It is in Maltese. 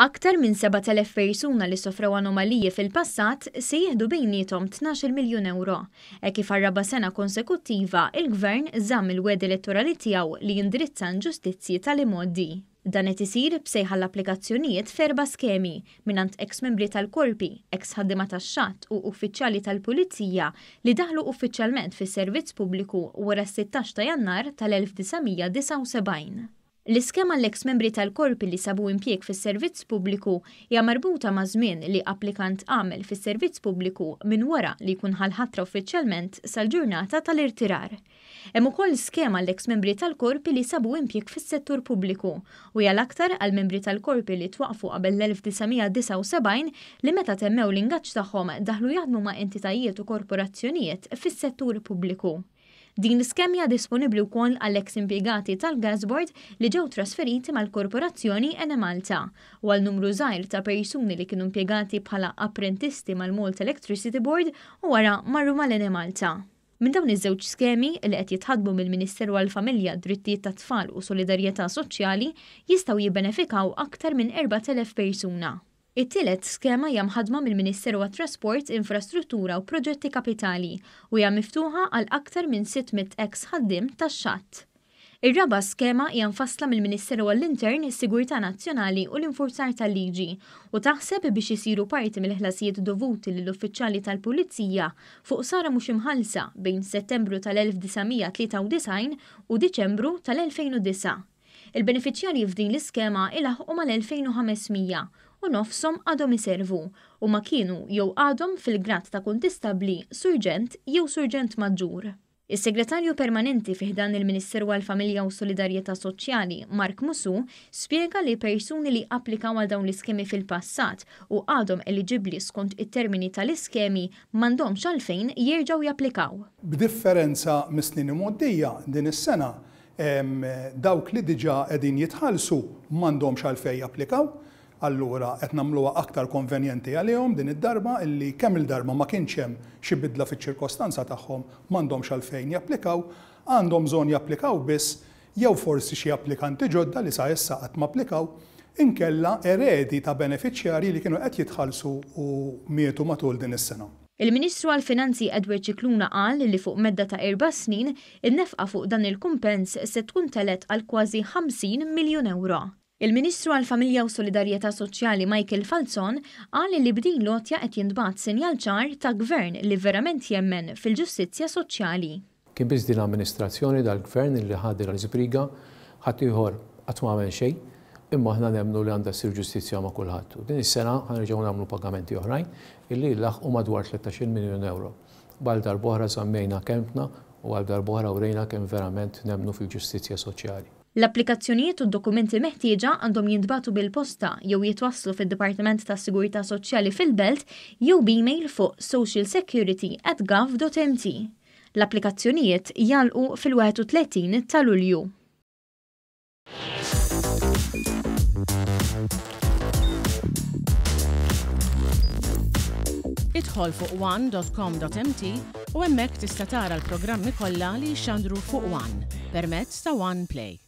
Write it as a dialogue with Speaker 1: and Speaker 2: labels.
Speaker 1: Aktar minn 7,000 persuna li sofrew anomaliji fil-passat se jieħdu bejniethom 12-il miljun ewro, hekk kif għar-raba' sena konsekuttiva il-Gvern żamm il-wegħda elettorali tiegħu li jindirizza inġustizzji tal-imgħoddi. Dan qed isir b'sejħa għall-applikazzjonijiet f'erba' skemi mingħand eks membri tal-korpi, eks ħaddiema tax-xatt u uffiċjali tal-pulizija li daħlu uffiċjalment fis-servizz pubbliku wara s-16 ta' Jannar tal-1979. L-iskema għall-eks membri tal-korpi li sabu impjieg fis-servizz pubbliku hija marbuta maż-żmien li applikant għamel fis-servizz pubbliku minn wara li jkun ħa l-ħatra uffiċjalment sal-ġurnata tal-irtirar. Hemm ukoll skema għall-eks membri tal-korpi li sabu impjieg fis-settur pubbliku u hija l-aktar għall-membri tal-korpi li twaqqfu qabel l-1979 li meta temmew l-ingaġġ tagħhom daħlu jaħdmu ma' entitajiet u korporazzjonijiet fis-settur pubbliku. Din l-iskema hija disponibbli wkoll għal eks impjegati tal-Gas Board li ġew trasferiti mal-Korporazzjoni Enemalta u għal numru żgħir ta' persuni li kienu impjegati bħala apprentisti mal-Malta Electricity Board u wara marru mal-Enemalta. Minn dawn iż-żewġ skemi, li qed jitħaddmu mill-Ministeru għall-Familja, Drittijiet tat-Tfal u Solidarjetà Soċjali, jistgħu jibbenefikaw aktar minn 4,000 persuna. It-tielet skema hija mħaddma mill-Ministeru għat-Trasport, Infrastruttura u Proġetti Kapitali u hija miftuħa għal aktar minn 600 eks ħaddiem tax-xatt. Ir-raba' skema hija mfassla mill-Ministeru għall-Intern, is-Sigurtà Nazzjonali u l-Infurzar tal-Liġi u taħseb biex isiru parti mill-ħlasijiet dovuti lill-uffiċjali tal-Pulizija fuq ħsara mhux imħallsa bejn Settembru tal-1993 u Diċembru tal-2009. Il-benefiċjarji f'din l-iskema ilaħħqu mal-2,500 u nofshom għadhom iservu. Huma kienu jew għadhom fil-grad ta' kuntistabbli, surġent jew surġent maġġur. Is-Segretarju Permanenti fi ħdan il-Ministeru għall-Familja u Solidarjetà Soċjali, Mark Musù, spjega li persuni li applikaw għal dawn l-iskemi fil-passat u għadhom eliġibbli skont it-termini tal-iskemi m'għandhomx għalfejn jerġgħu japplikaw.
Speaker 2: B'differenza mis-snin imgħoddija, din is-sena Dawk li diġà qegħdin jitħallsu m'għandhomx għalfejn japplikaw. Allura qed nagħmluha aktar konvenjenti għalihom din id-darba illi kemm-il darba ma kienx hemm xi bidla fiċ-ċirkostanza tagħhom m'għandhomx għalfejn japplikaw. Għandhom bżonn japplikaw biss jew forsi xi applikanti ġodda li sa issa qatt ma applikaw, inkella eredi ta' benefiċjarji li kienu qed jitħallsu u mietu matul din is-sena.
Speaker 1: Il-Ministru għall-Finanzi Edward Scicluna qal li fuq medda ta' erba' snin, in-nefqa fuq dan il-kumpens se tkun telgħet għal kważi 50 miljun ewro. Il-Ministru għall-Familja u Solidarjetà Soċjali Michael Falzon qal li b'din l-għotja qed jintbagħat sinjal ċar ta' Gvern li verament jemmen fil-ġustizzja soċjali.
Speaker 3: Kien biss din l-amministrazzjoni, dal-Gvern li ħa din l-iżbriga, ħaddieħor qatt ma għamel xejn, imma aħna nemmnu li għandha ssir ġustizzja ma' kulħadd. U din is-sena ħa nerġgħu nagħmlu pagamenti oħrajn illi jlaħħqu madwar tlettax-il miljun ewro. B'għal darb'oħra żammejna kelmtna u għal darb'oħra wrejna kemm verament nemmnu fil-ġustizzja soċjali.
Speaker 1: L-applikazzjonijiet u d-dokumenti meħtieġa għandhom jintbagħtu bil-posta jew jitwasslu fid-Dipartiment tas-Sigurtà Soċjali fil-Belt jew b'email fuq socialsecurity@gov.mt. L-applikazzjonijiet jagħlqu fil-31 ta' Lulju.
Speaker 4: Idħol fuq one.com.mt u hemmhekk tista' tara l-programmi kollha li jixxandru fuq One permezz ta' One Play.